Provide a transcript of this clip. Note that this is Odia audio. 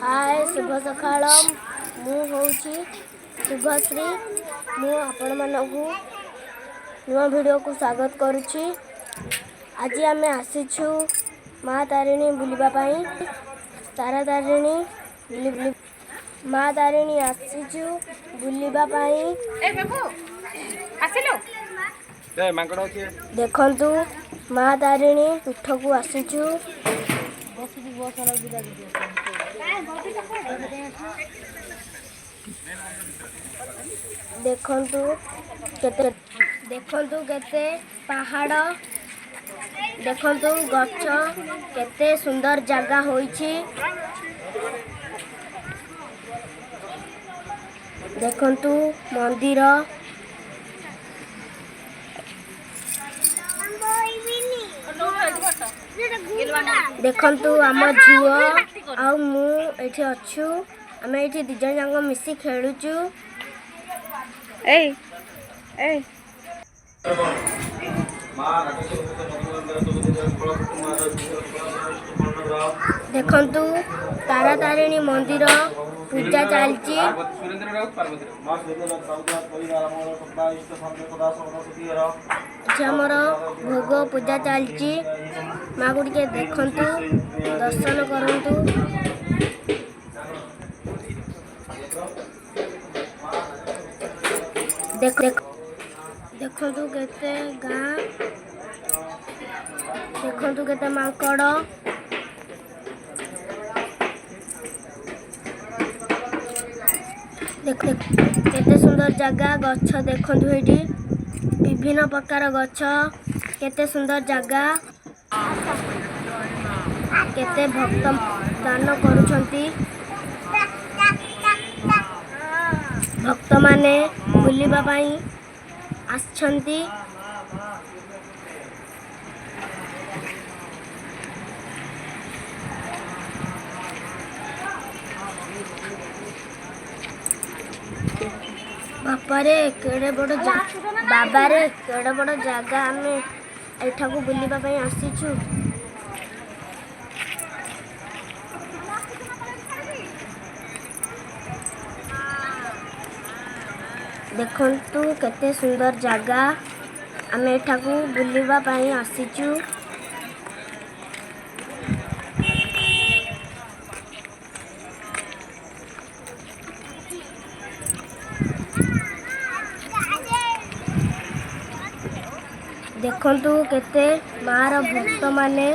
ହାଏ, ଶୁଭ ସକାଳ। ମୁଁ ହେଉଛି ଶୁଭଶ୍ରୀ। ମୁଁ ଆପଣମାନଙ୍କୁ ନୂଆ ଭିଡ଼ିଓକୁ ସ୍ୱାଗତ କରୁଛି। ଆଜି ଆମେ ଆସିଛୁ ମା ତାରିଣୀ ବୁଲିବା ପାଇଁ। ତାରା ତାରିଣୀ ବୁଲି ବୁଲି ମା ତାରିଣୀ ଆସିଛୁ ବୁଲିବା ପାଇଁ। ଆସିଲୁ। ମାଙ୍କଡ଼ ଅଛି। ଦେଖନ୍ତୁ, ମା ତାରିଣୀ ପୀଠକୁ ଆସିଛୁ। ଦେଖନ୍ତୁ କେତେ, ଦେଖନ୍ତୁ କେତେ ପାହାଡ଼, ଦେଖନ୍ତୁ ଗଛ, କେତେ ସୁନ୍ଦର ଜାଗା ହୋଇଛି। ଦେଖନ୍ତୁ ମନ୍ଦିର। ଦେଖନ୍ତୁ, ଆମ ଝିଅ ଆଉ ମୁଁ ଏଠି ଅଛୁ। ଆମେ ଏଇଠି 2 ଜଣ ଯାକ ମିଶି ଖେଳୁଛୁ। ଏଇ ଏଇ। ଦେଖନ୍ତୁ, ତାରା ତାରିଣୀ ମନ୍ଦିର ପୂଜା ଚାଲିଛି। ସୁରେନ୍ଦ୍ର ରାଉତ, ପାର୍ବତୀ ଏଠି ଆମର ଭୋଗ ପୂଜା ଚାଲିଛି। ମାକୁ ଟିକେ ଦେଖନ୍ତୁ, ଦର୍ଶନ କରନ୍ତୁ। ଦେଖ ଦେଖନ୍ତୁ କେତେ ଗାଁ, ଦେଖନ୍ତୁ କେତେ ମାଙ୍କଡ଼। ଦେଖ କେତେ ସୁନ୍ଦର ଜାଗା, ଗଛ ଦେଖନ୍ତୁ, ଏଇଠି ବିଭିନ୍ନ ପ୍ରକାର ଗଛ, କେତେ ସୁନ୍ଦର ଜାଗା। କେତେ ଭକ୍ତ ଦାନ କରୁଛନ୍ତି। ଭକ୍ତମାନେ ବୁଲିବା ପାଇଁ ଆସିଛନ୍ତି। ବାପାରେ, କେଡ଼େ ବଡ଼, ବାବାରେ, କେଡ଼େ ବଡ଼ ଜାଗା। ଆମେ ଏଠାକୁ ବୁଲିବା ପାଇଁ ଆସିଛୁ। ଦେଖନ୍ତୁ କେତେ ସୁନ୍ଦର ଜାଗା। ଆମେ ଏଠାକୁ ବୁଲିବା ପାଇଁ ଆସିଛୁ। ଦେଖନ୍ତୁ କେତେ ମାର ଭକ୍ତମାନେ